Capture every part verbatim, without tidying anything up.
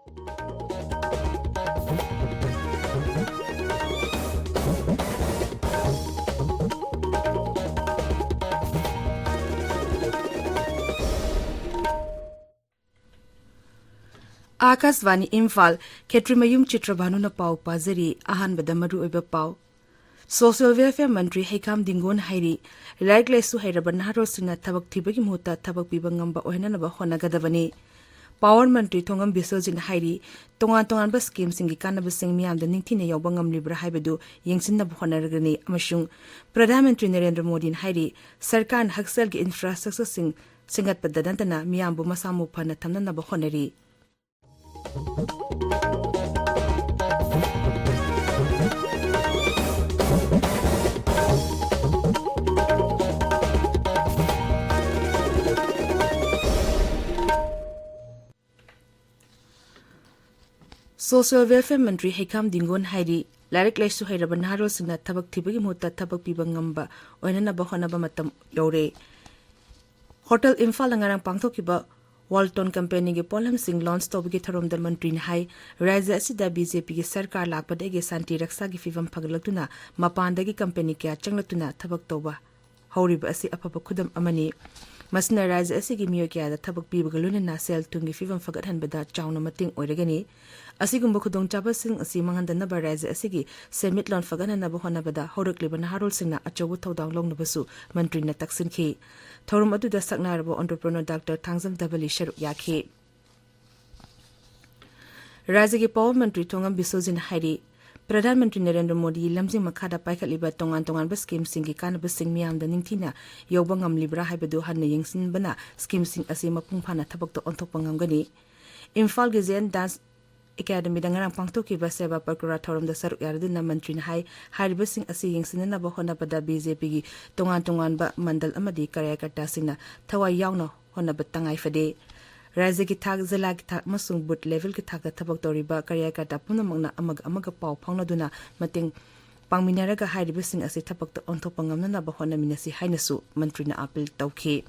ꯑꯥꯀꯥꯁꯕꯥꯅꯤ ꯏꯝꯐꯥꯜ, ꯈꯦꯇ꯭ꯔꯤꯃꯌꯨꯝ ꯆꯤꯇ꯭ꯔꯚꯥꯅꯨꯅ ꯄꯥꯎ ꯄꯥꯖꯔꯤ꯫ ꯑꯍꯥꯟꯕꯗ ꯃꯔꯨꯑꯣꯏꯕ ꯄꯥꯎ꯫ ꯁꯣꯁꯤꯌꯦꯜ ꯋꯦꯜꯐꯤꯌꯔ ꯃꯟꯇ꯭ꯔꯤ ꯍꯩꯈꯥꯝ ꯗꯤꯡꯒꯣꯟ ꯍꯥꯏꯔꯤ, ꯂꯥꯏꯔꯤꯛ ꯂꯥꯏꯁꯨ ꯍꯩꯔꯕ ꯅꯍꯥꯔꯣꯜꯁꯤꯡꯅ ꯊꯕꯛ ꯊꯤꯕꯒꯤ ꯃꯍꯨꯠꯇ ꯊꯕꯛ ꯄꯤꯕ ꯉꯝꯕ ꯑꯣꯏꯍꯟꯅꯕ ꯍꯣꯠꯅꯒꯗꯕꯅꯤ꯫ ꯄꯥꯋꯔ ꯃꯟꯇ꯭ꯔꯤ ꯊꯣꯡꯉꯝ ꯕꯤꯁ꯭ꯋꯖꯤꯠꯅ ꯍꯥꯏꯔꯤ, ꯇꯣꯉꯥꯟ ꯇꯣꯉꯥꯟꯕ ꯁ꯭ꯀꯤꯝꯁꯤꯡꯒꯤ ꯀꯥꯟꯅꯕꯁꯤꯡ ꯃꯤꯌꯥꯝꯗ ꯅꯤꯡꯊꯤꯅ ꯌꯧꯕ ꯉꯝꯂꯤꯕ꯭ꯔꯥ ꯍꯥꯏꯕꯗꯨ ꯌꯦꯡꯁꯤꯟꯅꯕ ꯍꯣꯠꯅꯔꯒꯅꯤ꯫ ꯑꯃꯁꯨꯡ ꯄ꯭ꯔꯙꯥꯟ ꯃꯟꯇ꯭ꯔꯤ ꯅꯔꯦꯟꯗ꯭ꯔ ꯃꯣꯗꯤꯅ ꯍꯥꯏꯔꯤ, ꯁꯔꯀꯥꯔꯅ ꯍꯛꯁꯦꯜꯒꯤ ꯏꯟꯐ꯭ꯔꯥꯁ꯭ꯇ꯭ꯔꯛꯆꯔꯁꯤꯡ ꯁꯦꯝꯒꯠꯄꯗ ꯅꯠꯇꯅ ꯃꯤꯌꯥꯝꯕꯨ ꯃꯁꯥ ꯃꯎ ꯐꯅ ꯊꯝꯅꯅꯕ ꯍꯣꯠꯅꯔꯤ꯫ ꯁꯣꯁꯤꯌꯦꯜ ꯋꯦꯜꯐꯤꯌꯔ ꯃꯟꯇ꯭ꯔꯤ ꯍꯩꯈꯥꯝ ꯗꯤꯡꯒꯣꯟ ꯍꯥꯏꯔꯤ, ꯂꯥꯏꯔꯤꯛ ꯂꯥꯏꯁꯨ ꯍꯩꯔꯕ ꯅꯍꯥꯔꯣꯜꯁꯤꯡꯅ ꯊꯕꯛ ꯊꯤꯕꯒꯤ ꯃꯍꯨꯠꯇ ꯊꯕꯛ ꯄꯤꯕ ꯉꯝꯕ ꯑꯣꯏꯅꯅꯕ ꯍꯣꯠꯅꯕ ꯃꯇꯝ ꯌꯧꯔꯦ꯫ ꯍꯣꯇꯦꯜ ꯏꯝꯐꯥꯜꯗ ꯉꯔꯥꯡ ꯄꯥꯡꯊꯣꯛꯈꯤꯕ ꯋꯥꯜꯇꯣꯟ ꯀꯝꯄꯦꯅꯤꯒꯤ ꯄꯣꯠꯂꯝꯁꯤꯡ ꯂꯣꯟꯆ ꯇꯧꯕꯒꯤ ꯊꯧꯔꯝꯗ ꯃꯟꯇ꯭ꯔꯤꯅ ꯍꯥꯏ, ꯔꯥꯖ꯭ꯌ ꯑꯁꯤꯗ ꯕꯤ ꯖꯦ ꯄꯤꯒꯤ ꯁꯔꯀꯥꯔ ꯂꯥꯛꯄꯗꯒꯤ ꯁꯥꯟꯇꯤ ꯔꯛꯁꯥꯒꯤ ꯐꯤꯚꯝ ꯐꯒꯠꯂꯛꯇꯨꯅ ꯃꯄꯥꯟꯗꯒꯤ ꯀꯝꯄꯦꯅꯤ ꯀꯌꯥ ꯆꯪꯂꯛꯇꯨꯅ ꯊꯕꯛ ꯇꯧꯕ ꯍꯧꯔꯤꯕ ꯑꯁꯤ ꯑꯐꯕ ꯈꯨꯗꯝ ꯑꯃꯅꯤ꯫ ꯃꯁꯤꯅ ꯔꯥꯖ꯭ꯌ ꯑꯁꯤꯒꯤ ꯃꯤꯑꯣꯏ ꯀꯌꯥꯗ ꯊꯕꯛ ꯄꯤꯕꯒ ꯂꯣꯏꯅꯅ ꯁꯦꯜ ꯊꯨꯝꯒꯤ ꯐꯤꯚꯝ ꯐꯒꯠꯍꯟꯕꯗ ꯆꯥꯎꯅ ꯃꯇꯦꯡ ꯑꯣꯏꯔꯒꯅꯤ꯫ ꯑꯁꯤꯒꯨꯝꯕ ꯈꯨꯗꯣꯡꯆꯥꯕꯁꯤꯡ ꯑꯁꯤ ꯃꯥꯡꯍꯟꯗꯅꯕ ꯔꯥꯖ꯭ꯌ ꯑꯁꯤꯒꯤ ꯁꯦꯟꯃꯤꯠꯂꯣꯟ ꯐꯒꯠꯍꯟꯅꯕ ꯍꯣꯠꯅꯕꯗ ꯍꯧꯔꯛꯂꯤꯕ ꯅꯍꯥꯔꯣꯜꯁꯤꯡꯅ ꯑꯆꯧꯕ ꯊꯧꯗꯥꯡ ꯂꯧꯅꯕꯁꯨ ꯃꯟꯇ꯭ꯔꯤꯅ ꯇꯛꯁꯤꯟꯈꯤ꯫ ꯊꯧꯔꯝ ꯑꯗꯨꯗ ꯁꯛꯅꯥꯏꯔꯕ entrepreneur ꯗꯥꯛꯇꯔ ꯊꯥꯡꯖꯝ ꯙꯕꯂꯤ ꯁꯔꯨꯛ ꯌꯥꯈꯤ꯫ ꯔꯥꯖ꯭ꯌꯒꯤ ꯄꯥꯋꯔ ꯃꯟꯇ꯭ꯔꯤ ꯊꯣꯉꯝ ꯕꯤꯁ꯭ꯋꯖꯤꯠꯅ ꯍꯥꯏꯔꯤ, ꯄ꯭ꯔꯙꯥꯟ ꯃꯟꯇ꯭ꯔꯤ ꯅꯔꯦꯟꯗ꯭ꯔ ꯃꯣꯗꯤꯒꯤ ꯂꯝꯖꯤꯡ ꯃꯈꯥꯗ ꯄꯥꯏꯈꯠꯂꯤꯕ ꯇꯣꯉꯥꯟ ꯇꯣꯉꯥꯟꯕ ꯁ꯭ꯀꯤꯝꯁꯤꯡꯒꯤ ꯀꯥꯟꯅꯕꯁꯤꯡ ꯃꯤꯌꯥꯝꯗ ꯅꯤꯡꯊꯤꯅ ꯌꯧꯕ ꯉꯝꯂꯤꯕ꯭ꯔꯥ ꯍꯥꯏꯕꯗꯨ ꯍꯟꯅ ꯌꯦꯡꯁꯤꯟꯕꯅ ꯁ꯭ꯀꯤꯝꯁꯤꯡ ꯑꯁꯤ ꯃꯄꯨꯡ ꯐꯥꯅ ꯊꯕꯛꯇ ꯑꯣꯟꯊꯣꯛꯄ ꯉꯝꯒꯅꯤ꯫ ꯏꯝꯐꯥꯜꯒꯤ ꯖꯦꯟ ꯗꯥꯟꯁ ꯑꯦꯀꯥꯗꯃꯤꯗ ꯉꯔꯥꯡ ꯄꯥꯡꯊꯣꯛꯈꯤꯕ ꯁꯦꯕꯥ ꯄꯔꯀꯨꯔꯥ ꯊꯧꯔꯝꯗ ꯁꯔꯨꯛ ꯌꯥꯔꯗꯨꯅ ꯃꯟꯇ꯭ꯔꯤꯅ ꯍꯥꯏ, ꯍꯥꯏꯔꯤꯕꯁꯤꯡ ꯑꯁꯤ ꯌꯦꯡꯁꯤꯟꯅꯅꯕ ꯍꯣꯠꯅꯕꯗ ꯕꯤ ꯖꯦ ꯄꯤꯒꯤ ꯇꯣꯉꯥꯟ ꯇꯣꯉꯥꯟꯕ ꯃꯟꯗꯜ ꯑꯃꯗꯤ ꯀꯔꯌꯀꯔꯇꯥꯁꯤꯡꯅ ꯊꯋꯥꯏ ꯌꯥꯎꯅ ꯍꯣꯠꯅꯕ ꯇꯉꯥꯏ ꯐꯗꯦ꯫ ꯔꯥꯖ꯭ꯌꯒꯤ ꯊꯥꯛ, ꯖꯤꯂꯥꯒꯤ ꯊꯥꯛ ꯑꯃꯁꯨꯡ ꯕꯨꯊ ꯂꯦꯚꯦꯜꯒꯤ ꯊꯥꯛꯇ ꯊꯕꯛ ꯇꯧꯔꯤꯕ ꯀꯔꯌꯀꯔꯇꯥ ꯄꯨꯝꯅꯃꯛꯅ ꯑꯃꯒ ꯑꯃꯒ ꯄꯥꯎ ꯐꯥꯎꯅꯗꯨꯅ ꯃꯇꯦꯡ ꯄꯥꯡꯃꯤꯟꯅꯔꯒ ꯍꯥꯏꯔꯤꯕꯁꯤꯡ ꯑꯁꯤ ꯊꯕꯛꯇ ꯑꯣꯟꯊꯣꯛꯄ ꯉꯝꯅꯅꯕ ꯍꯣꯠꯅꯃꯤꯟꯅꯁꯤ ꯍꯥꯏꯅꯁꯨ ꯃꯟꯇ꯭ꯔꯤꯅ ꯑꯥꯄꯤꯜ ꯇꯧꯈꯤ꯫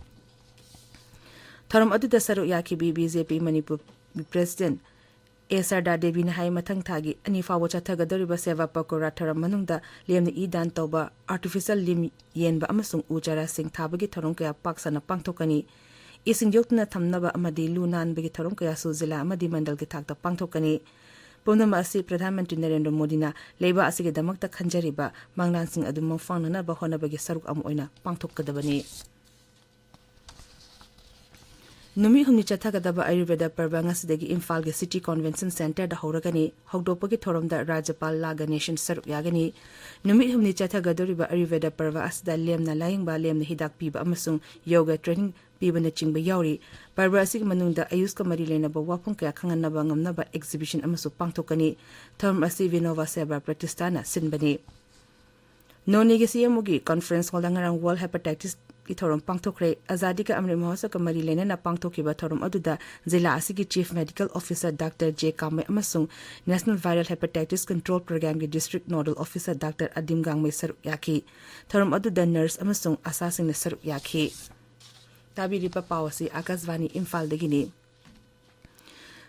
ꯊꯧꯔꯝ ꯑꯗꯨꯗ ꯁꯔꯨꯛ ꯌꯥꯈꯤꯕꯤ ꯕꯤ ꯖꯦ ꯄꯤ ꯃꯅꯤꯄꯨꯔ ꯄ꯭ꯔꯦꯁꯤꯗꯦꯟꯠ ꯑꯦ ꯁꯔꯗꯥ ꯗꯦꯕꯤꯅ ꯍꯥꯏ, ꯃꯊꯪ ꯊꯥꯒꯤ ꯑꯅꯤ ꯐꯥꯎꯕ ꯆꯠꯊꯒꯗꯧꯔꯤꯕ ꯁꯦꯕꯥ ꯄꯀꯣꯔꯥ ꯊꯧꯔꯝ ꯃꯅꯨꯡꯗ ꯂꯦꯝꯅ ꯏ ꯗꯥꯟ ꯇꯧꯕ, ꯑꯥꯔꯇꯤꯐꯤꯁꯤꯌꯦꯜ ꯂꯤꯝ ꯌꯦꯟꯕ ꯑꯃꯁꯨꯡ ꯎ ꯆꯥꯔꯥꯁꯤꯡ ꯊꯥꯕꯒꯤ ꯊꯧꯔꯝ ꯀꯌꯥ ꯄꯥꯛ ꯁꯟꯅ ꯄꯥꯡꯊꯣꯛꯀꯅꯤ꯫ ꯏꯁꯤꯡ ꯌꯣꯛꯇꯨꯅ ꯊꯝꯅꯕ ꯑꯃꯗꯤ ꯂꯨ ꯅꯥꯟꯕꯒꯤ ꯊꯧꯔꯝ ꯀꯌꯥꯁꯨ ꯖꯤꯂꯥ ꯑꯃꯗꯤ ꯃꯟꯗꯜꯒꯤ ꯊꯥꯛꯇ ꯄꯥꯡꯊꯣꯛꯀꯅꯤ꯫ ꯄꯨꯝꯅꯃꯛ ꯑꯁꯤ ꯄ꯭ꯔꯙꯥꯟ ꯃꯟꯇ꯭ꯔꯤ ꯅꯔꯦꯟꯗ꯭ꯔ ꯃꯣꯗꯤꯅ ꯂꯩꯕꯥꯛ ꯑꯁꯤꯒꯤꯗꯃꯛꯇ ꯈꯟꯖꯔꯤꯕ ꯃꯪꯂꯥꯟꯁꯤꯡ ꯑꯗꯨ ꯃꯪꯐꯥꯡꯅꯅꯕ ꯍꯣꯠꯅꯕꯒꯤ ꯁꯔꯨꯛ ꯑꯃ ꯑꯣꯏꯅ ꯄꯥꯡꯊꯣꯛꯀꯗꯕꯅꯤ꯫ ꯅꯨꯃꯤꯠ ꯍꯨꯝꯅꯤ ꯆꯠꯊꯒꯗꯕ ꯑꯌꯨꯔꯚꯦꯗ ꯄꯔꯕ ꯉꯁꯤꯗꯒꯤ ꯏꯝꯐꯥꯜꯒꯤ ꯁꯤꯇꯤ ꯀꯣꯟꯚꯦꯟꯁꯟ ꯁꯦꯟꯇꯔꯗ ꯍꯧꯔꯒꯅꯤ꯫ ꯍꯧꯗꯣꯛꯄꯒꯤ ꯊꯧꯔꯝꯗ ꯔꯥꯖ꯭ꯌꯄꯥꯜ ꯂꯥ ꯒꯅꯦꯁꯟ ꯁꯔꯨꯛ ꯌꯥꯒꯅꯤ꯫ ꯅꯨꯃꯤꯠ ꯍꯨꯝꯅꯤ ꯆꯠꯊꯒꯗꯧꯔꯤꯕ ꯑꯌꯨꯔꯚꯦꯗ ꯄꯔꯕ ꯑꯁꯤꯗ ꯂꯦꯝꯅ ꯂꯥꯌꯦꯡꯕ, ꯂꯦꯝꯅ ꯍꯤꯗꯥꯛ ꯄꯤꯕ ꯑꯃꯁꯨꯡ ꯌꯣꯒ ꯇ꯭ꯔꯦꯅꯤꯡ ꯄꯤꯕꯅꯆꯤꯡꯕ ꯌꯥꯎꯔꯤ꯫ ꯄꯔꯕ ꯑꯁꯤꯒꯤ ꯃꯅꯨꯡꯗ ꯑꯌꯨꯁꯀ ꯃꯔꯤ ꯂꯩꯅꯕ ꯋꯥꯐꯝ ꯀꯌꯥ ꯈꯪꯍꯟꯅꯕ ꯉꯝꯅꯕ ꯑꯦꯛꯖꯤꯕꯤꯁꯟ ꯑꯃꯁꯨ ꯄꯥꯡꯊꯣꯛꯀꯅꯤ꯫ ꯊꯧꯔꯝ ꯑꯁꯤ ꯚꯤꯅꯣꯕꯥ ꯁꯦꯕꯥ ꯄ꯭ꯔꯇꯤꯁꯊꯥꯟꯅ ꯁꯤꯟꯕꯅꯤ꯫ ꯅꯣꯅꯦꯒꯤ ꯁꯤꯑꯦꯝꯑꯣꯒꯤ ꯀꯣꯟꯐ꯭ꯔꯦꯟꯁ ꯍꯣꯜꯗ ꯉꯔꯥꯡ ꯋꯥꯔꯜꯗ ꯍꯦꯄꯥꯇꯥꯏꯇꯤꯁꯀꯤ ꯊꯧꯔꯝ ꯄꯥꯡꯊꯣꯛꯈ꯭ꯔꯦ꯫ ꯑꯖꯥꯗꯤ ꯀꯥ ꯑꯃ꯭ꯔꯤꯠ ꯃꯍꯣꯠꯁꯕꯀ ꯃꯔꯤ ꯂꯩꯅꯅ ꯄꯥꯡꯊꯣꯛꯈꯤꯕ ꯊꯧꯔꯝ ꯑꯗꯨꯗ ꯖꯤꯂꯥ ꯑꯁꯤꯒꯤ chief medical officer doctor J Kamei ꯑꯃꯁꯨꯡ ꯅꯦꯁꯅꯦꯜ ꯚꯥꯏꯔꯦꯜ ꯍꯦꯄꯥꯇꯥꯏꯇꯤꯁ ꯀꯟꯇ꯭ꯔꯣꯜ ꯄ꯭ꯔꯣꯒ꯭ꯔꯥꯝꯒꯤ district nodal officer doctor Adim Gangmei ꯁꯔꯨꯛ ꯌꯥꯈꯤ꯫ ꯊꯧꯔꯝ ꯑꯗꯨꯗ ꯅꯔꯁ ꯑꯃꯁꯨꯡ ꯑꯁꯥꯁꯤꯡꯅ ꯁꯔꯨꯛ ꯌꯥꯈꯤ꯫ ꯇꯥꯕꯤꯔꯤꯕ ꯄꯥꯎ ꯑꯁꯤ ꯑꯥꯀꯥꯁꯕꯥꯅꯤ ꯏꯝꯐꯥꯜꯗꯒꯤꯅꯤ꯫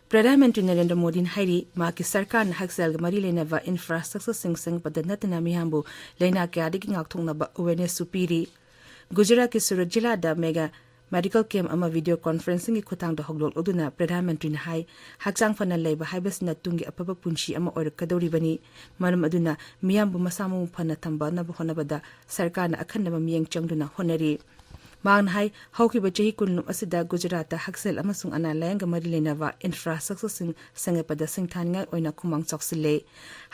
ꯄ꯭ꯔꯙꯥꯟ ꯃꯟꯇ꯭ꯔꯤ ꯅꯔꯦꯟꯗ꯭ꯔ ꯃꯣꯗꯤꯅ ꯍꯥꯏꯔꯤ, ꯃꯍꯥꯛꯀꯤ ꯁꯔꯀꯥꯔꯅ ꯍꯛꯁꯦꯜꯒ ꯃꯔꯤ ꯂꯩꯅꯕ ꯏꯟꯐ꯭ꯔꯥꯁ꯭ꯇ꯭ꯔꯛꯆꯔꯁꯤꯡ ꯁꯦꯝꯒꯠꯄꯗ ꯅꯠꯇꯅ ꯃꯤꯌꯥꯝꯕꯨ ꯂꯥꯏꯅꯥ ꯀꯌꯥꯗꯒꯤ ꯉꯥꯛꯊꯣꯛꯅꯕ ꯑꯦꯋꯦꯔꯅꯦꯁꯁꯨ ꯄꯤꯔꯤ꯫ ꯒꯨꯖꯔꯥꯠꯀꯤ ꯁꯨꯔꯠ ꯖꯤꯂꯥꯗ ꯃꯦꯒꯥ ꯃꯦꯗꯤꯀꯦꯜ ꯀꯦꯝꯞ ꯑꯃ ꯚꯤꯗꯤꯑꯣ ꯀꯣꯟꯐ꯭ꯔꯦꯟꯁꯤꯡꯒꯤ ꯈꯨꯠꯊꯥꯡꯗ ꯍꯧꯗꯣꯛꯂꯗꯨꯅ ꯄ꯭ꯔꯙꯥꯟ ꯃꯟꯇ꯭ꯔꯤꯅ ꯍꯥꯏ, ꯍꯛꯆꯥꯡ ꯐꯅ ꯂꯩꯕ ꯍꯥꯏꯕꯁꯤꯅ ꯇꯨꯡꯒꯤ ꯑꯐꯕ ꯄꯨꯟꯁꯤ ꯑꯃ ꯑꯣꯏꯔꯛꯀꯗꯧꯔꯤꯕꯅꯤ꯫ ꯃꯔꯝ ꯑꯗꯨꯅ ꯃꯤꯌꯥꯝꯕꯨ ꯃꯁꯥ ꯃꯎ ꯐꯅ ꯊꯝꯕꯅꯕ ꯍꯣꯠꯅꯕꯗ ꯁꯔꯀꯥꯔꯅ ꯑꯈꯟꯅꯕ ꯃꯤꯠꯌꯦꯡ ꯆꯪꯗꯨꯅ ꯍꯣꯠꯅꯔꯤ꯫ ꯃꯍꯥꯛꯅ ꯍꯥꯏ, ꯍꯧꯈꯤꯕ ꯆꯍꯤ ꯀꯨꯟ ꯑꯁꯤꯗ ꯒꯨꯖꯔꯥꯠꯇ ꯍꯛꯁꯦꯜ ꯑꯃꯁꯨꯡ ꯑꯅꯥ ꯂꯥꯌꯦꯡꯒ ꯃꯔꯤ ꯂꯩꯅꯕ ꯏꯟꯐ꯭ꯔꯥꯁ꯭ꯇ꯭ꯔꯛꯆꯔꯁꯤꯡ ꯁꯦꯝꯒꯠꯄꯗ ꯁꯤꯡꯊꯥꯅꯤꯡꯉꯥꯏ ꯑꯣꯏꯅ ꯈꯨꯃꯥꯡ ꯆꯥꯎꯁꯤꯜꯂꯦ꯫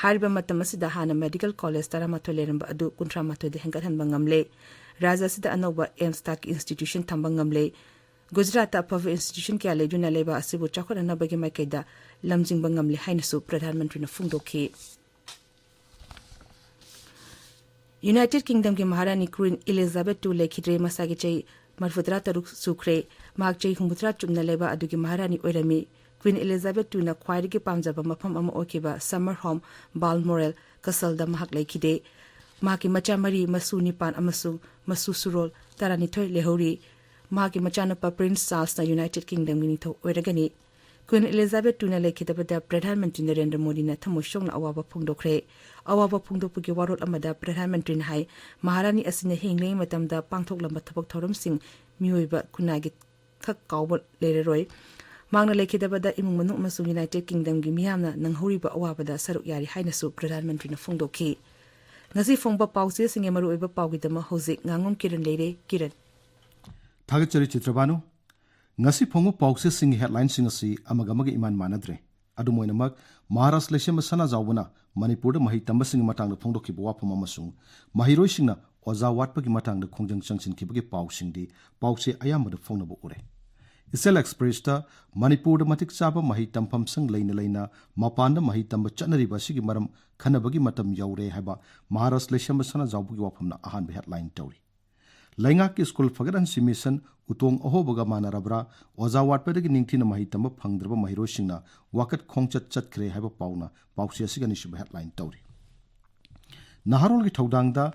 ꯍꯥꯏꯔꯤꯕ ꯃꯇꯝ ꯑꯁꯤꯗ ꯍꯥꯟꯅ ꯃꯦꯗꯤꯀꯦꯜ ꯀꯣꯂꯦꯖ ꯇꯔꯥꯃꯥꯊꯣꯏ ꯂꯩꯔꯝꯕ ꯑꯗꯨ ꯀꯨꯟꯊ꯭ꯔꯥ ꯃꯥꯊꯣꯏꯗ ꯍꯦꯟꯒꯠꯍꯟꯕ ꯉꯝꯂꯦ꯫ ꯔꯥꯖ꯭ꯌ ꯑꯁꯤꯗ ꯑꯅꯧꯕ ꯑꯦꯝꯁ ꯊꯥꯛꯀꯤ ꯏꯟꯁꯇꯤꯇ꯭ꯌꯨꯁꯟ ꯊꯝꯕ ꯉꯝꯂꯦ꯫ ꯒꯨꯖꯔꯥꯠꯇ ꯑꯐꯕ ꯏꯟꯁꯇꯤꯇ꯭ꯌꯨꯁꯟ ꯀꯌꯥ ꯂꯩꯗꯨꯅ ꯂꯩꯕꯥꯛ ꯑꯁꯤꯕꯨ ꯆꯥꯎꯈꯠꯍꯟꯅꯕꯒꯤ ꯃꯥꯏꯀꯩꯗ ꯂꯝꯖꯤꯡꯕ ꯉꯝꯂꯦ ꯍꯥꯏꯅꯁꯨ ꯄ꯭ꯔꯙꯥꯟ ꯃꯟꯇ꯭ꯔꯤꯅ ꯐꯣꯡꯗꯣꯛꯈꯤ꯫ ꯌꯨꯅꯥꯏꯇꯦꯗ ꯀꯤꯡꯗꯝꯒꯤ ꯃꯍꯥꯔꯥꯅꯤ ꯀ꯭ꯋꯤꯟ ꯏꯂꯤꯖꯥꯕꯦꯊ ꯇꯨ ꯂꯩꯈꯤꯗ꯭ꯔꯦ꯫ ꯃꯁꯥꯒꯤ ꯆꯍꯤ ꯃꯔꯤꯐꯨꯇꯔꯥ ꯇꯔꯨꯛ ꯁꯨꯈ꯭ꯔꯦ꯫ ꯃꯍꯥꯛ ꯆꯍꯤ ꯍꯨꯝꯐꯨꯇꯔꯥ ꯆꯨꯞꯅ ꯂꯩꯕꯥꯛ ꯑꯗꯨꯒꯤ ꯃꯍꯥꯔꯥꯅꯤ ꯑꯣꯏꯔꯝꯃꯤ꯫ ꯀ꯭ꯋꯤꯟ ꯏꯂꯤꯖꯥꯕꯦꯊ ꯇꯨꯅ ꯈ꯭ꯋꯥꯏꯗꯒꯤ ꯄꯥꯝꯖꯕ ꯃꯐꯝ ꯑꯃ ꯑꯣꯏꯈꯤꯕ ꯁꯝꯃꯔ ꯍꯣꯝ ꯕꯥꯜꯃꯣꯔꯦꯜ ꯀꯁꯜꯗ ꯃꯍꯥꯛ ꯂꯩꯈꯤꯗꯦ꯫ ꯃꯍꯥꯛꯀꯤ ꯃꯆꯥ ꯃꯔꯤ, ꯃꯁꯨ ꯅꯤꯄꯥꯟ ꯑꯃꯁꯨꯡ ꯃꯁꯨ ꯁꯨꯔꯣꯜ ꯇꯔꯥꯅꯤꯊꯣꯏ ꯂꯩꯍꯧꯔꯤ꯫ ꯃꯍꯥꯛꯀꯤ ꯃꯆꯥꯅꯨꯄꯥ ꯄ꯭ꯔꯤꯟꯁ ꯆꯥꯔꯜꯁꯅ ꯌꯨꯅꯥꯏꯇꯦꯗ ꯀꯤꯡꯗꯝꯒꯤ ꯅꯤꯡꯊꯧ ꯑꯣꯏꯔꯒꯅꯤ꯫ ꯀ꯭ꯋꯤꯟ ꯏꯂꯤꯖꯥꯕꯦꯊ ꯇꯨꯅ ꯂꯩꯈꯤꯗꯕꯗ ꯄ꯭ꯔꯙꯥꯟ ꯃꯟꯇ꯭ꯔꯤ ꯅꯔꯦꯟꯗ꯭ꯔ ꯃꯣꯗꯤꯅ ꯊꯃꯣꯏ ꯁꯣꯛꯅ ꯑꯋꯥꯕ ꯐꯣꯡꯗꯣꯛꯈ꯭ꯔꯦ꯫ ꯑꯋꯥꯕ ꯐꯣꯡꯗꯣꯛꯄꯒꯤ ꯋꯥꯔꯣꯜ ꯑꯃꯗ ꯄ꯭ꯔꯙꯥꯟ ꯃꯟꯇ꯭ꯔꯤꯅ ꯍꯥꯏ, ꯃꯍꯥꯔꯥꯅꯤ ꯑꯁꯤꯅ ꯍꯤꯡꯂꯤꯉꯩ ꯃꯇꯝꯗ ꯄꯥꯡꯊꯣꯛꯂꯝꯕ ꯊꯕꯛ ꯊꯧꯔꯝꯁꯤꯡ ꯃꯤꯑꯣꯏꯕ ꯈꯨꯟꯅꯥꯏꯒꯤ ꯈꯛ ꯀꯥꯎꯕ ꯂꯩꯔꯔꯣꯏ꯫ ꯃꯍꯥꯛꯅ ꯂꯩꯈꯤꯗꯕꯗ ꯏꯃꯨꯡ ꯃꯅꯨꯡ ꯑꯃꯁꯨꯡ ꯌꯨꯅꯥꯏꯇꯦꯗ ꯀꯤꯡꯗꯝꯒꯤ ꯃꯤꯌꯥꯝꯅ ꯅꯪꯍꯧꯔꯤꯕ ꯑꯋꯥꯕꯗ ꯁꯔꯨꯛ ꯌꯥꯔꯤ ꯍꯥꯏꯅꯁꯨ ꯄ꯭ꯔꯙꯥꯟ ꯃꯟꯇ꯭ꯔꯤꯅ ꯐꯣꯡꯗꯣꯛꯈꯤ꯫ ꯉꯁꯤ ꯐꯣꯡꯕ ꯄꯥꯎꯆꯦꯁꯤꯡꯒꯤ ꯃꯔꯨꯑꯣꯏꯕ ꯄꯥꯎꯒꯤꯗꯃꯛ ꯍꯧꯖꯤꯛ ꯉꯥꯉꯣꯝ ꯀꯤꯔꯟ ꯂꯩꯔꯦ꯫ ꯀꯤꯔꯟ꯫ ꯊꯥꯒꯠꯆꯔꯤ ꯆꯤꯇ꯭ꯔꯕꯥꯅꯨ꯫ ꯉꯁꯤ ꯐꯣꯡꯕ ꯄꯥꯎꯆꯦꯁꯤꯡꯒꯤ ꯍꯦꯗꯂꯥꯏꯟꯁꯤꯡ ꯑꯁꯤ ꯑꯃꯒ ꯑꯃꯒ ꯏꯃꯥꯟ ꯃꯥꯟꯅꯗ꯭ꯔꯦ꯫ ꯑꯗꯨꯝ ꯑꯣꯏꯅꯃꯛ, ꯃꯍꯥꯔꯥꯖ ꯂꯩꯁꯦꯝꯕ ꯁꯅꯥꯖꯥꯎꯕꯅ ꯃꯅꯤꯄꯨꯔꯗ ꯃꯍꯩ ꯇꯝꯕꯁꯤꯡꯒꯤ ꯃꯇꯥꯡꯗ ꯐꯣꯡꯗꯣꯛꯈꯤꯕ ꯋꯥꯐꯝ ꯑꯃꯁꯨꯡ ꯃꯍꯩꯔꯣꯏꯁꯤꯡꯅ ꯑꯣꯖꯥ ꯋꯥꯠꯄꯒꯤ ꯃꯇꯥꯡꯗ ꯈꯣꯡꯖꯪ ꯆꯪꯁꯤꯟꯈꯤꯕꯒꯤ ꯄꯥꯎꯁꯤꯡꯗꯤ ꯄꯥꯎꯆꯦ ꯑꯌꯥꯝꯕꯗ ꯐꯣꯡꯅꯕ ꯎꯔꯦ꯫ ꯏꯆꯦꯜ ꯑꯦꯛꯁꯄ꯭ꯔꯦꯁꯇ ꯃꯅꯤꯄꯨꯔꯗ ꯃꯇꯤꯛ ꯆꯥꯕ ꯃꯍꯩ ꯇꯝꯐꯝꯁꯪ ꯂꯩꯅ ꯂꯩꯅ ꯃꯄꯥꯟꯗ ꯃꯍꯩ ꯇꯝꯕ ꯆꯠꯅꯔꯤꯕ ꯑꯁꯤꯒꯤ ꯃꯔꯝ ꯈꯟꯅꯕꯒꯤ ꯃꯇꯝ ꯌꯧꯔꯦ ꯍꯥꯏꯕ ꯃꯍꯥꯔꯥꯖ ꯂꯩꯁꯦꯝꯕ ꯁꯅꯥꯖꯥꯎꯕꯒꯤ ꯋꯥꯐꯝꯅ ꯑꯍꯥꯟꯕ ꯍꯦꯗꯂꯥꯏꯟ ꯇꯧꯔꯤ꯫ ꯂꯩꯉꯥꯛꯀꯤ ꯁ꯭ꯀꯨꯜ ꯐꯒꯠꯍꯟꯁꯤ ꯃꯤꯁꯟ ꯎꯇꯣꯡ ꯑꯍꯣꯕꯒ ꯃꯥꯟꯅꯔꯕ꯭ꯔꯥ? ꯑꯣꯖꯥ ꯋꯥꯠꯄꯗꯒꯤ ꯅꯤꯡꯊꯤꯅ ꯃꯍꯩ ꯇꯝꯕ ꯐꯪꯗ꯭ꯔꯕ ꯃꯍꯩꯔꯣꯏꯁꯤꯡꯅ ꯋꯥꯀꯠ ꯈꯣꯡꯆꯠ ꯆꯠꯈ꯭ꯔꯦ ꯍꯥꯏꯕ ꯄꯥꯎꯅ ꯄꯥꯎꯆꯦ ꯑꯁꯤꯒꯤ ꯑꯅꯤꯁꯨꯕ ꯍꯦꯗꯂꯥꯏꯟ ꯇꯧꯔꯤ꯫ ꯅꯍꯥꯔꯣꯜꯒꯤ ꯊꯧꯗꯥꯡꯗ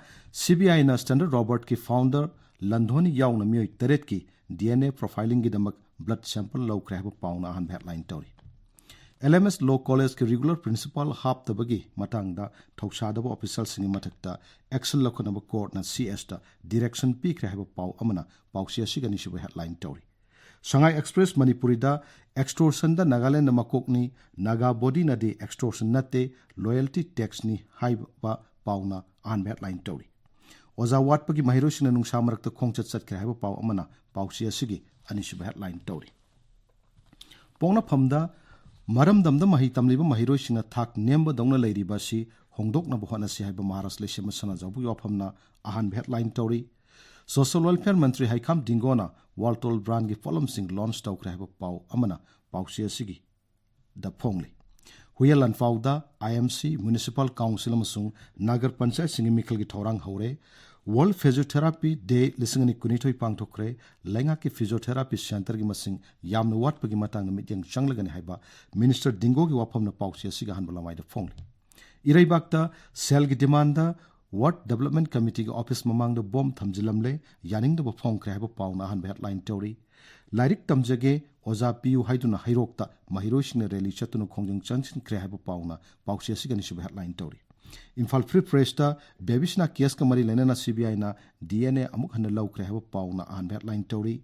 ꯁꯤꯕꯤꯑꯥꯏꯅ ꯁ꯭ꯇꯦꯟꯗꯔꯠ ꯔꯣꯕꯣꯠꯀꯤ ꯐꯥꯎꯟꯗꯔ ꯂꯟꯙꯣꯅꯤ ꯌꯥꯎꯅ ꯃꯤꯑꯣꯏ ꯇꯔꯦꯠꯀꯤ ꯗꯤ ꯑꯦꯟ ꯑꯦ ꯄ꯭ꯔꯣꯐꯥꯏꯂꯤꯡꯒꯤꯗꯃꯛ ꯕ꯭ꯂꯗ ꯁꯦꯝꯄꯜ ꯂꯧꯈ꯭ꯔꯦ ꯍꯥꯏꯕ ꯄꯥꯎꯅ ꯑꯍꯥꯟꯕ ꯍꯦꯗꯂꯥꯏꯟ ꯇꯧꯔꯤ꯫ ꯑꯦꯜ ꯑꯦꯝ ꯑꯦꯁ ꯂꯣ ꯀꯣꯂꯦꯖꯀꯤ ꯔꯤꯒꯨꯂꯔ ꯄ꯭ꯔꯤꯟꯁꯤꯄꯥꯜ ꯍꯥꯞꯇꯕꯒꯤ ꯃꯇꯥꯡꯗ ꯊꯧꯁꯥꯗꯕ ꯑꯣꯐꯤꯁꯤꯌꯦꯜꯁꯤꯡꯒꯤ ꯃꯊꯛꯇ ꯑꯦꯛꯁꯟ ꯂꯧꯈꯠꯅꯕ ꯀꯣꯔꯠꯅ ꯁꯤ ꯑꯦꯁꯇ ꯗꯤꯔꯦꯛꯁꯟ ꯄꯤꯈ꯭ꯔꯦ ꯍꯥꯏꯕ ꯄꯥꯎ ꯑꯃꯅ ꯄꯥꯎꯆꯦ ꯑꯁꯤꯒꯤ ꯑꯅꯤꯁꯨꯕ ꯍꯦꯗꯂꯥꯏꯟ ꯇꯧꯔꯤ꯫ ꯁꯉꯥꯏ ꯑꯦꯛꯁꯄ꯭ꯔꯦꯁ ꯃꯅꯤꯄꯨꯔꯤꯗ ꯑꯦꯛꯁꯇꯣꯔꯁꯟꯗ ꯅꯥꯒꯥꯂꯦꯟꯗ ꯃꯀꯣꯛꯅꯤ, ꯅꯥꯒꯥ ꯕꯣꯗꯤꯅꯗꯤ ꯑꯦꯛꯁꯇꯣꯔꯁꯟ ꯅꯠꯇꯦ, ꯂꯣꯌꯦꯜꯇꯤ ꯇꯦꯛꯁꯅꯤ ꯍꯥꯏꯕ ꯄꯥꯎꯅ ꯑꯍꯥꯟꯕ ꯍꯦꯗꯂꯥꯏꯟ ꯇꯧꯔꯤ꯫ ꯑꯣꯖꯥ ꯋꯥꯠꯄꯒꯤ ꯃꯍꯩꯔꯣꯏꯁꯤꯡꯅ ꯅꯨꯡꯁꯥ ꯃꯔꯛꯇ ꯈꯣꯡꯆꯠ ꯆꯠꯈ꯭ꯔꯦ ꯍꯥꯏꯕ ꯄꯥꯎ ꯑꯃꯅ ꯄꯥꯎꯆꯦ ꯑꯁꯤꯒꯤ ꯑꯅꯤꯁꯨꯕ ꯍꯦꯗꯂꯥꯏꯟ ꯇꯧꯔꯤ꯫ ꯄꯣꯛꯅꯐꯝꯗ ꯃꯔꯝꯗꯝꯗ ꯃꯍꯩ ꯇꯝꯂꯤꯕ ꯃꯍꯩꯔꯣꯏꯁꯤꯡꯅ ꯊꯥꯛ ꯅꯦꯝꯕꯗꯧꯅ ꯂꯩꯔꯤꯕ ꯑꯁꯤ ꯍꯣꯡꯗꯣꯛꯅꯕ ꯍꯣꯠꯅꯁꯤ ꯍꯥꯏꯕ ꯃꯍꯥꯔꯥꯖ ꯂꯩꯁꯦꯝꯕ ꯁꯅꯥꯖꯥꯎꯕꯒꯤ ꯋꯥꯐꯝꯅ ꯑꯍꯥꯟꯕ ꯍꯦꯗꯂꯥꯏꯟ ꯇꯧꯔꯤ꯫ ꯁꯣꯁꯤꯌꯦꯜ ꯋꯦꯜꯐꯤꯌꯔ ꯃꯟꯇ꯭ꯔꯤ ꯍꯩꯈꯥꯝ ꯗꯤꯡꯒꯣꯅ ꯋꯥꯜꯇꯣꯜ ꯕ꯭ꯔꯥꯟꯒꯤ ꯄꯣꯠꯂꯝꯁꯤꯡ ꯂꯣꯟꯆ ꯇꯧꯈ꯭ꯔꯦ ꯍꯥꯏꯕ ꯄꯥꯎ ꯑꯃꯅ ꯄꯥꯎꯆꯦ ꯑꯁꯤꯒꯤ ꯗ ꯐꯣꯡꯂꯤ꯫ ꯍꯨꯌꯦꯟ ꯂꯥꯟꯐꯥꯎꯗ ꯑꯥꯏ ꯑꯦꯝ ꯁꯤ, ꯃ꯭ꯌꯨꯅꯤꯁꯤꯄꯥꯜ ꯀꯥꯎꯟꯁꯤꯜ ꯑꯃꯁꯨꯡ ꯅꯥꯒꯔ ꯄꯟꯆꯥꯌꯠꯁꯤꯡꯒꯤ ꯃꯤꯈꯜꯒꯤ ꯊꯧꯔꯥꯡ ꯍꯧꯔꯦ꯫ ꯋꯥꯔꯜꯗ ꯐꯤꯖꯤꯑꯣꯊꯦꯔꯥꯄꯤ ꯗꯦ ꯂꯤꯁꯤꯡ ꯑꯅꯤ ꯀꯨꯟꯅꯤꯊꯣꯏ ꯄꯥꯡꯊꯣꯛꯈ꯭ꯔꯦ꯫ ꯂꯩꯉꯥꯛꯀꯤ ꯐꯤꯖꯤꯑꯣꯊꯦꯔꯥꯄꯤ ꯁꯦꯟꯇꯔꯒꯤ ꯃꯁꯤꯡ ꯌꯥꯝꯅ ꯋꯥꯠꯄꯒꯤ ꯃꯇꯥꯡꯗ ꯃꯤꯠꯌꯦꯡ ꯆꯪꯂꯒꯅꯤ ꯍꯥꯏꯕ ꯃꯤꯅꯤꯁꯇꯔ ꯗꯤꯡꯒꯣꯒꯤ ꯋꯥꯐꯝꯅ ꯄꯥꯎꯆꯦ ꯑꯁꯤꯒꯤ ꯑꯍꯥꯟꯕ ꯂꯃꯥꯏꯗ ꯐꯣꯡꯂꯤ꯫ ꯏꯔꯩꯕꯥꯛꯇ ꯁꯦꯜꯒꯤ ꯗꯤꯃꯥꯟꯗ ꯋꯥꯔꯗ ꯗꯤꯕꯦꯂꯞꯃꯦꯟ ꯀꯃꯤꯇꯤꯒꯤ ꯑꯣꯐꯤꯁ ꯃꯃꯥꯡꯗ ꯕꯣꯝ ꯊꯝꯖꯤꯜꯂꯝꯂꯦ, ꯌꯥꯅꯤꯡꯗꯕ ꯐꯣꯡꯈ꯭ꯔꯦ ꯍꯥꯏꯕ ꯄꯥꯎꯅ ꯑꯍꯥꯟꯕ ꯍꯦꯗꯂꯥꯏꯟ ꯇꯧꯔꯤ꯫ ꯂꯥꯏꯔꯤꯛ ꯇꯝꯖꯒꯦ, ꯑꯣꯖꯥ ꯄꯤꯌꯨ ꯍꯥꯏꯗꯨꯅ ꯍꯩꯔꯣꯛꯇ ꯃꯍꯩꯔꯣꯏꯁꯤꯡꯅ ꯔꯦꯂꯤ ꯆꯠꯇꯨꯅ ꯈꯣꯡꯖꯪ ꯆꯪꯁꯤꯟꯈ꯭ꯔꯦ ꯍꯥꯏꯕ ꯄꯥꯎꯅ ꯄꯥꯎꯆꯦ ꯑꯁꯤꯒꯤ ꯑꯅꯤꯁꯨꯕ ꯍꯦꯗꯂꯥꯏꯟ ꯇꯧꯔꯤ꯫ ꯏꯝꯐꯥꯜ ꯐ꯭ꯔꯤ ꯄ꯭ꯔꯦꯁꯇ ꯕꯦꯕꯤꯁꯅꯥ ꯀꯦꯁꯀ ꯃꯔꯤ ꯂꯩꯅꯅ ꯁꯤꯕꯤꯑꯥꯏꯅ ꯗꯤꯑꯦꯟꯑꯦ ꯑꯃꯨꯛ ꯍꯟꯅ ꯂꯧꯈ꯭ꯔꯦ ꯍꯥꯏꯕ ꯄꯥꯎꯅ ꯑꯍꯥꯟꯕ ꯍꯦꯗꯂꯥꯏꯟ ꯇꯧꯔꯤ꯫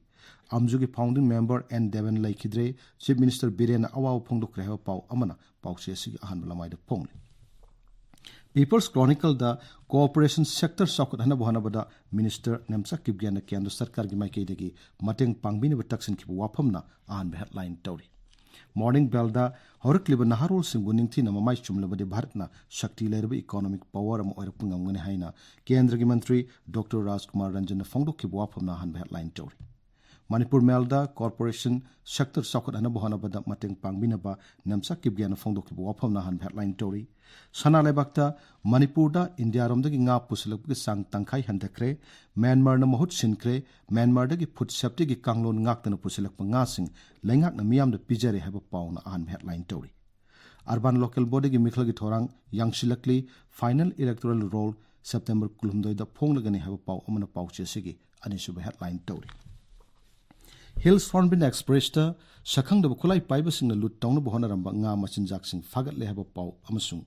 ꯑꯝꯖꯨꯒꯤ ꯐꯥꯎꯟꯗꯤꯡ ꯃꯦꯝꯕꯔ ꯑꯦꯟ ꯗꯦꯕꯟ ꯂꯩꯈꯤꯗ꯭ꯔꯦ, ꯆꯤꯐ ꯃꯤꯅꯤꯁꯇꯔ ꯕꯤꯔꯦꯟꯅ ꯑꯋꯥꯕ ꯐꯣꯡꯗꯣꯛꯈ꯭ꯔꯦ ꯍꯥꯏꯕ ꯄꯥꯎ ꯑꯃꯅ ꯄꯥꯎꯆꯦ ꯑꯁꯤꯒꯤ ꯑꯍꯥꯟꯕ ꯂꯃꯥꯏꯗ ꯐꯣꯡꯂꯤ꯫ ꯄꯤꯄꯜꯁ ꯀ꯭ꯔꯣꯅꯤꯀꯜꯗ ꯀꯣꯑꯣꯄꯔꯦꯁꯟ ꯁꯦꯛꯇꯔ ꯆꯥꯎꯈꯠꯍꯟꯅꯕ ꯍꯣꯠꯅꯕꯗ ꯃꯤꯅꯤꯁꯇꯔ ꯅꯦꯝꯆꯥ ꯀꯤꯞꯒꯦꯟꯅ ꯀꯦꯟꯗ꯭ꯔ ꯁꯔꯀꯥꯔꯒꯤ ꯃꯥꯏꯀꯩꯗꯒꯤ ꯃꯇꯦꯡ ꯄꯥꯡꯕꯤꯅꯕ ꯇꯛꯁꯤꯟꯈꯤꯕ ꯋꯥꯐꯝꯅ ꯑꯍꯥꯟꯕ ꯍꯦꯗꯂꯥꯏꯟ ꯇꯧꯔꯤ꯫ ꯃꯣꯔꯅꯤꯡ ꯕꯦꯜꯗ ꯍꯧꯔꯛꯂꯤꯕ ꯅꯍꯥꯔꯣꯜꯁꯤꯡꯕꯨ ꯅꯤꯡꯊꯤꯅ ꯃꯃꯥꯏ ꯆꯨꯝꯂꯕꯗꯤ ꯚꯥꯔꯠꯅ ꯁꯛꯇꯤ ꯂꯩꯔꯕ ꯏꯀꯣꯅꯣꯃꯤꯛ ꯄꯥꯋꯔ ꯑꯃ ꯑꯣꯏꯔꯛꯄ ꯉꯝꯒꯅꯤ ꯍꯥꯏꯅ ꯀꯦꯟꯗ꯭ꯔꯒꯤ ꯃꯟꯇ꯭ꯔꯤ ꯗꯣꯛꯇꯔ ꯔꯥꯖꯀꯨꯃꯥꯔ ꯔꯟꯖꯟꯅ ꯐꯣꯡꯗꯣꯛꯈꯤꯕ ꯋꯥꯐꯝꯅ ꯑꯍꯥꯟꯕ ꯍꯦꯗꯂꯥꯏꯟ ꯇꯧꯔꯤ꯫ ꯃꯅꯤꯄꯨꯔ ꯃꯦꯜꯗ ꯀꯣꯔꯄꯣꯔꯦꯁꯟ ꯁꯦꯛꯇꯔ ꯆꯥꯎꯈꯠꯍꯟꯅꯕ ꯍꯣꯠꯅꯕꯗ ꯃꯇꯦꯡ ꯄꯥꯡꯕꯤꯅꯕ ꯅꯦꯝꯆꯥ ꯀꯤꯞꯒꯦꯟꯅ ꯐꯣꯡꯗꯣꯛꯈꯤꯕ ꯋꯥꯐꯝꯅ ꯑꯍꯥꯟꯕ ꯍꯦꯗꯂꯥꯏꯟ ꯇꯧꯔꯤ꯫ ꯁꯅꯥ ꯂꯩꯕꯥꯛꯇ ꯃꯅꯤꯄꯨꯔꯗ ꯏꯟꯗꯤꯌꯥꯔꯣꯝꯗꯒꯤ ꯉꯥ ꯄꯨꯁꯤꯜꯂꯛꯄꯒꯤ ꯆꯥꯡ ꯇꯪꯈꯥꯏ ꯍꯟꯊꯈ꯭ꯔꯦ, ꯃ꯭ꯌꯥꯟꯃꯥꯔꯅ ꯃꯍꯨꯠ ꯁꯤꯟꯈ꯭ꯔꯦ, ꯃ꯭ꯌꯥꯟꯃꯥꯔꯗꯒꯤ ꯐꯨꯗ ꯁꯦꯐꯇꯤꯒꯤ ꯀꯥꯡꯂꯣꯟ ꯉꯥꯛꯇꯅ ꯄꯨꯁꯤꯜꯂꯛꯄ ꯉꯥꯁꯤꯡ ꯂꯩꯉꯥꯛꯅ ꯃꯤꯌꯥꯝꯗ ꯄꯤꯖꯔꯦ ꯍꯥꯏꯕ ꯄꯥꯎꯅ ꯑꯍꯥꯟꯕ ꯍꯦꯗꯂꯥꯏꯟ ꯇꯧꯔꯤ꯫ ꯑꯔꯕꯥꯟ ꯂꯣꯀꯦꯜ ꯕꯣꯗꯤꯒꯤ ꯃꯤꯈꯜꯒꯤ ꯊꯧꯔꯥꯡ ꯌꯥꯡꯁꯤꯜꯂꯛꯂꯤ, ꯐꯥꯏꯅꯦꯜ ꯏꯂꯦꯛꯇꯣꯔꯦꯜ ꯔꯣꯜ ꯁꯦꯞꯇꯦꯝꯕꯔ ꯀꯨꯟꯍꯨꯝꯗꯣꯏꯗ ꯐꯣꯡꯂꯒꯅꯤ ꯍꯥꯏꯕ ꯄꯥꯎ ꯑꯃꯅ ꯄꯥꯎꯆꯦ ꯑꯁꯤꯒꯤ ꯑꯅꯤꯁꯨꯕ ꯍꯦꯗꯂꯥꯏꯟ ꯇꯧꯔꯤ꯫ ꯍꯤꯜꯁ ꯍꯣꯔꯟꯕꯤꯜ ꯑꯦꯛꯁꯄ꯭ꯔꯦꯁꯇ ꯁꯛꯈꯪꯗꯕ ꯈꯨꯠꯂꯥꯏ ꯄꯥꯏꯕꯁꯤꯡꯅ ꯂꯨꯠ ꯇꯧꯅꯕ ꯍꯣꯠꯅꯔꯝꯕ ꯉꯥ ꯃꯆꯤꯟꯖꯥꯛꯁꯤꯡ ꯐꯥꯒꯠꯂꯦ ꯍꯥꯏꯕ ꯄꯥꯎ ꯑꯃꯁꯨꯡ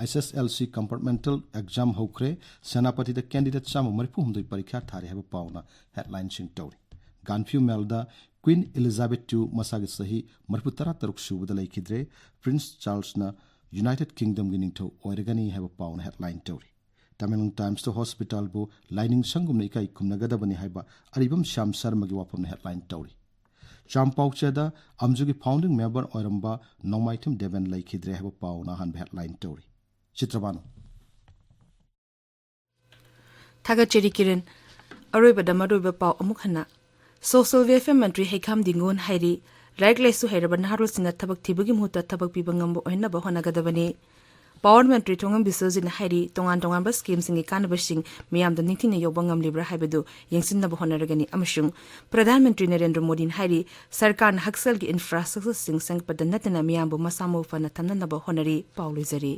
ꯑꯦꯁ ꯑꯦꯁ ꯑꯦꯜ ꯁꯤ ꯀꯝꯄꯥꯔꯠꯃꯦꯟꯇꯦꯜ ꯑꯦꯛꯖꯥꯝ ꯍꯧꯈ꯭ꯔꯦ, ꯁꯦꯅꯥꯄꯇꯤꯗ ꯀꯦꯟꯗꯤꯗꯦꯠ ꯆꯥꯝꯃ ꯃꯔꯤꯐꯨ ꯍꯨꯝꯗꯣꯏ ꯄꯔꯤꯈ꯭ꯌꯥ ꯊꯥꯔꯤ ꯍꯥꯏꯕ ꯄꯥꯎꯅ ꯍꯦꯗꯂꯥꯏꯟꯁꯤꯡ ꯇꯧꯔꯤ꯫ ꯒꯥꯟꯐ꯭ꯌꯨ ꯃꯦꯜꯗ ꯀ꯭ꯋꯤꯟ ꯏꯂꯤꯖꯥꯕꯦꯊ ꯇꯨ ꯃꯁꯥꯒꯤ ꯆꯍꯤ ꯃꯔꯤꯐꯨ ꯇꯔꯥ ꯇꯔꯨꯛ ꯁꯨꯕꯗ ꯂꯩꯈꯤꯗ꯭ꯔꯦ, ꯄ꯭ꯔꯤꯟꯁ ꯆꯥꯔꯜꯁꯅ ꯌꯨꯅꯥꯏꯇꯦꯗ ꯀꯤꯡꯗꯝꯒꯤ ꯅꯤꯡꯊꯧ ꯑꯣꯏꯔꯒꯅꯤ ꯍꯥꯏꯕ ꯄꯥꯎꯅ ꯍꯦꯗꯂꯥꯏꯟ ꯇꯧꯔꯤ꯫ ꯇꯃꯦꯡꯂꯣꯡ ꯇꯥꯏꯝꯁꯇ ꯍꯣꯁꯄꯤꯇꯥꯜꯕꯨ ꯂꯥꯏꯅꯤꯡ ꯁꯪꯒꯨꯝꯅ ꯏꯀꯥꯏ ꯈꯨꯝꯅꯒꯗꯕꯅꯤ ꯍꯥꯏꯕ ꯑꯔꯤꯕꯝ ꯁ꯭ꯌꯥꯝ ꯁꯔꯃꯒꯤ ꯋꯥꯐꯝꯅ ꯍꯦꯗꯂꯥꯏꯟ ꯇꯧꯔꯤ꯫ ꯆꯥꯝꯄꯥꯎꯆꯦꯗ ꯑꯝꯖꯨꯒꯤ ꯐꯥꯎꯟꯗꯤꯡ ꯃꯦꯝꯕꯔ ꯑꯣꯏꯔꯝꯕ ꯅꯣꯡꯃꯥꯏꯊꯦꯝ ꯗꯦꯕꯦꯟ ꯂꯩꯈꯤꯗ꯭ꯔꯦ ꯍꯥꯏꯕ ꯄꯥꯎꯅ ꯑꯍꯥꯟꯕ ꯍꯦꯗꯂꯥꯏꯟ ꯇꯧꯔꯤ꯫ ꯆꯤꯇ꯭ꯔꯕꯥꯅꯨ꯫ ꯊꯥꯒꯠꯆꯔꯤ ꯀꯤꯔꯟ꯫ ꯑꯔꯣꯏꯕꯗ ꯃꯔꯨꯑꯣꯏꯕ ꯄꯥꯎ ꯑꯃꯨꯛ ꯍꯟꯅ꯫ ꯁꯣꯁꯤꯌꯦꯜ ꯋꯦꯜꯐꯤꯌꯔ ꯃꯟꯇ꯭ꯔꯤ ꯍꯩꯈꯥꯝ ꯗꯤꯡꯒꯣꯟ ꯍꯥꯏꯔꯤ, ꯂꯥꯏꯔꯤꯛ ꯂꯥꯏꯁꯨ ꯍꯩꯔꯕ ꯅꯍꯥꯔꯣꯜꯁꯤꯡꯅ ꯊꯕꯛ ꯊꯤꯕꯒꯤ ꯃꯍꯨꯠꯇ ꯊꯕꯛ ꯄꯤꯕ ꯉꯝꯕ ꯑꯣꯏꯍꯟꯅꯕ ꯍꯣꯠꯅꯒꯗꯕꯅꯤ꯫ ꯄꯥꯋꯔ ꯃꯟꯇ꯭ꯔꯤ ꯊꯣꯡꯉꯝ ꯕꯤꯁ꯭ꯋꯖꯤꯠꯅ ꯍꯥꯏꯔꯤ, ꯇꯣꯉꯥꯟ ꯇꯣꯉꯥꯟꯕ ꯁ꯭ꯀꯤꯝꯁꯤꯡꯒꯤ ꯀꯥꯟꯅꯕꯁꯤꯡ ꯃꯤꯌꯥꯝꯗ ꯅꯤꯡꯊꯤꯅ ꯌꯧꯕ ꯉꯝꯂꯤꯕ꯭ꯔꯥ ꯍꯥꯏꯕꯗꯨ ꯌꯦꯡꯁꯤꯟꯅꯕ ꯍꯣꯠꯅꯔꯒꯅꯤ꯫ ꯑꯃꯁꯨꯡ ꯄ꯭ꯔꯙꯥꯟ ꯃꯟꯇ꯭ꯔꯤ ꯅꯔꯦꯟꯗ꯭ꯔ ꯃꯣꯗꯤꯅ ꯍꯥꯏꯔꯤ, ꯁꯔꯀꯥꯔꯅ ꯍꯛꯁꯦꯜꯒꯤ ꯏꯟꯐ꯭ꯔꯥꯁ꯭ꯇ꯭ꯔꯛꯆꯔꯁꯤꯡ ꯁꯦꯝꯒꯠꯄꯗ ꯅꯠꯇꯅ ꯃꯤꯌꯥꯝꯕꯨ ꯃꯁꯥ ꯃꯎ ꯐꯅ ꯊꯝꯅꯅꯕ ꯍꯣꯠꯅꯔꯤ꯫ ꯄꯥꯎ ꯂꯣꯏꯖꯔꯤ꯫